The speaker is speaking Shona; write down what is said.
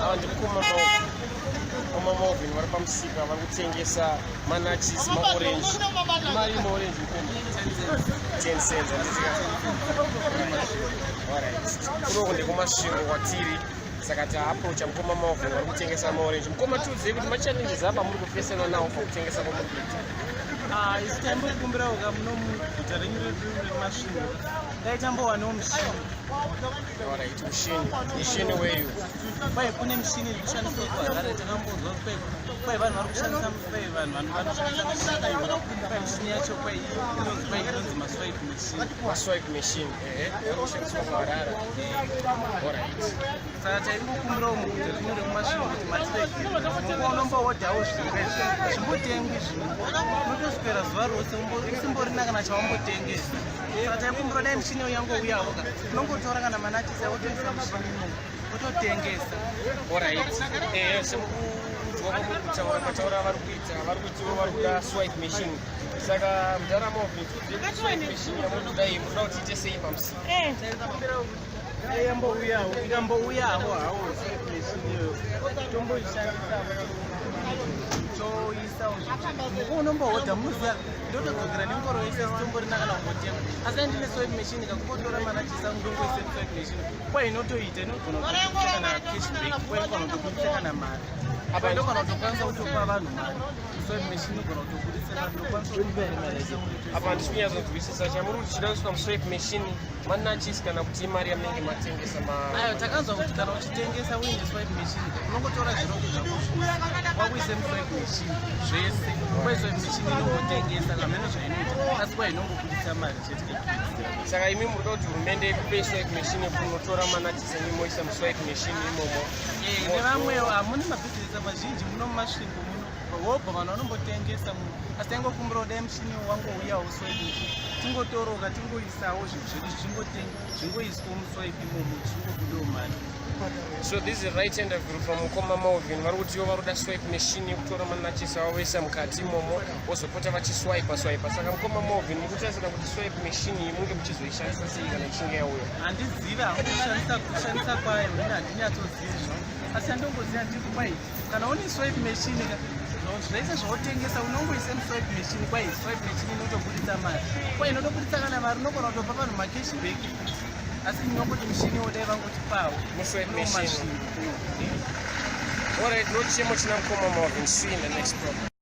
Ava ndikoma mukoma Melvin vari pamusika vari kutengesa manachis maorange. Mari maorange mukoma? 10 cents handitika. Alright. Kuno ndekuMasvingo kwatiri saka taapproacha mukoma Melvin vari kutengesa maorange. Mukoma, tiudzei kuti machallenges apa muri kufesana nawo pakutengesa kwamuri kuita. Ah, isu taimbokumbirawo ka muno muguta renyu redu reMasvingo dai tambowanawo mushini. Alright, mushini. Mushini weyu? Kwai kune mishini iri kushandiswa kuHarare. Takambonzwa kuti kwai vanhu vari kushandisa, kwai vanhu vanoshandisa mishini. Kwai mishini yacho kwai inonzi maswipe machine. Maswipe machine, ehe, vari kushandiswa kuHarare. Alright. Saka taingokumbirawo muguta rino rekuMasvingo kuti matiregere mukuwa unomboodhawo zvinhu izvi zvimbotengwi zvimwe, unotoswera zuva rose usimborina kana chawambotengesa. Saka taikumbira dai mushini yangouyawo ka, unongotora kana manachisi wotoisa mushini imomo wototengesa. Alright. Sekuudzwa kwamuri kutaura, mataura vari kuita, vari kutiwo vari kuda swipe machine. Saka mudhara Melvin, tiudzei kuti swipe machine yamuri kuda iyi munoda kuti iite sei pamusika? Taikumbirawo kuti dai yambouyawo, ikambouyawo hawo swipe machine iyoyo, tomboishandisa, toisawo zvinhu. Unombohodha, munoziva, ndotodzokera nengoro yese sitomborina kana kumbotenga, asi dai ndine swipe machine kakungotora manachisi angu ndongoise swipe machine, kwa inotoita inogona kutobudisa kana cashback, kwa inogona kutobudisa kana mari apa, inogona kutokwanisa kutopa vanhu mari. Swipe machine inogona kutobudisa mari, ndokwanisa kutobudisa. Apa handisi kunyatsonzwisisa chamuri kuti chida kuiswa muswipe machine manachis kana kuti imari yamunenge matengesa ma? Ayo, takanzwa kuti kana uchitengesa uine swipe machine, unongotora zvirongo zvako wakuise muswipe machine zvese. Kwai swipe machine inongotengesa kameno zvainoita, asi kwai inongobudisa mari chete kekupedzisira. Saka imi muri kuda kuti hurumende ikupe swipe machine yekuti munotora manachis enyu moisa muswipe machine imomo? Nevamwewo hamuna mabhizinesi mazhinji muno muMasvingo muno hobho, vanhu vanombotengesa muno, asi taingokumbirawo dai mushini wangouyawo swipe machine, tingotoroka tingoisawo zvinhu zvedu zvingoiswa muswipe imomo, zvingobudawo mari. So this is right interview from mukoma Melvin. Vari kutiwo vari kuda swipe machine yekutora manachis avo voisa mukati imomo, vozopota vachiswipa swipa. Saka mukoma Melvin, mukutarisira kuti swipe machine iyi munge muchizoishandisa sei kana ichinge yauya? Handizivi hangu kushandisa kwayo, ini handinyatsozivi zvangu, asi handongoziva ndiri kwai kana une swipe machine ka, zvese zvautengesa unongoise muswipe machine. Kwai swipe machine inotobudisa mari, kwai inotobudisa kana mari, unogona kutopa vanhu macashback futi, asi ndinongoti mushini wodai vangotipawo muswipe machine. Alright, no chemo china mukoma Melvin. See you in the next program.